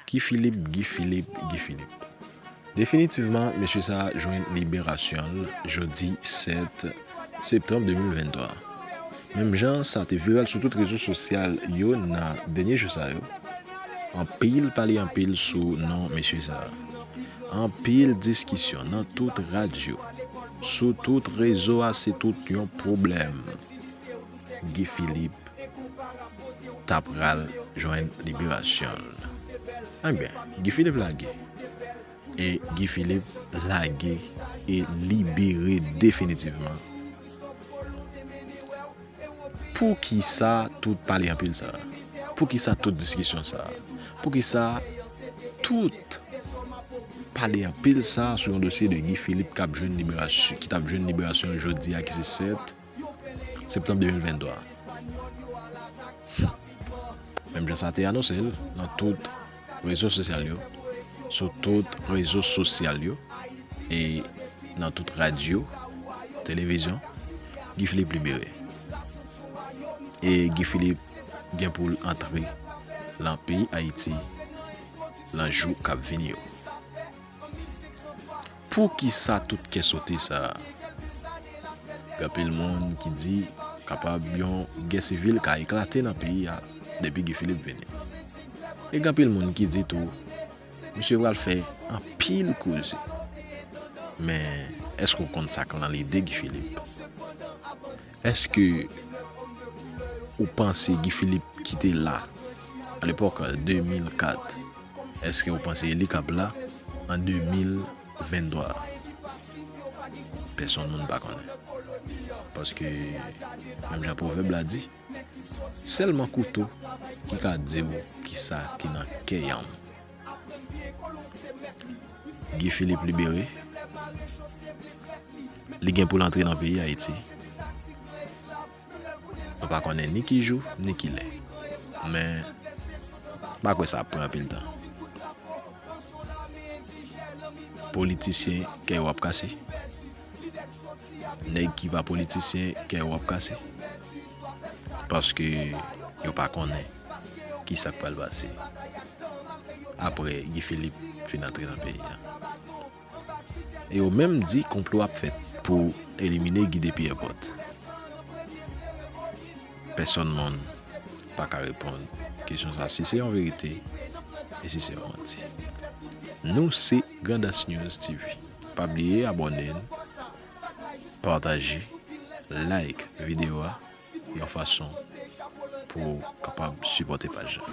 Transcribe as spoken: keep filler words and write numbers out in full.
Guy Philippe, Guy Philippe, Guy Philippe. Definitivman, mesye sa a jwenn liberasyon l jodi sèt septanm de mil venntwa. Menm jan sa te viral sou tout rezo sosyal yo nan dènye jou sa yo, anpil pale anpil sou non mesye sa a. Anpil diskisyon nan tout radyo, sou tout rezo a, se tout yon pwoblèm. Guy Philippe ta pral jwenn liberasyon l. Ebyen, Guy Philippe lage. E Guy Philippe lage e libere definitivman. Poukisa tout pale anpil sa a? Poukisa tout diskisyon sa a? Poukisa tout pale anpil sa a sou yon dosye de Guy Philippe k ap jwenn liberasyon, ki t ap jwenn liberasyon l jodi a, ki se sèt septanm de mil venntwa? Menm jan sa te anonse l nan tout rezo sosyal yo, sou tout rezo sosyal yo, e nan tout radyo, televizyon, Guy Philippe libere. E Guy Philippe gen pou l antre lan peyi Ayiti lan jou k ap vini yo. Poukisa tout kè sote sa a? Gen anpil moun ki di kapab yon gè sivil ka eklate nan peyi a depi Guy Philippe vini. E gen anpil moun ki di tou, misye pral fè anpil koze. Men, èske w konn sa k lan lide Guy Philippe? Èske ou panse Guy Philippe ki te la alepòk de mil kat, èske ou panse li k ap la an de mil venntwa? Pèsonn moun pa konnen. Paske, menm jan pwovèb la di, sèlman kouto ki ka di w kisa ki nan kè yanm. Guy Philippe libere. Li gen pou l antre nan peyi Ayiti. Nou pa konnen ni ki jou, ni ki lè. Men, m pa kwè sa ap pran anpil tan. Politisyen kè yo ap kase. Nèg ki pa politisyen kè yo ap kase. Paske yo pa konnen kisa k pral pase apre Guy Philippe fin antre nan peyi a. E yo menm di konplo ap fèt pou elimine Guy depi èpòt. Pèsonn moun pa ka reponn kesyon sa, si se yon verite e si se yon manti. Nou se Grandans News T V. Pa bliye abòne n, pataje, like videyo a yon fason pou w kapab sipòte paj la.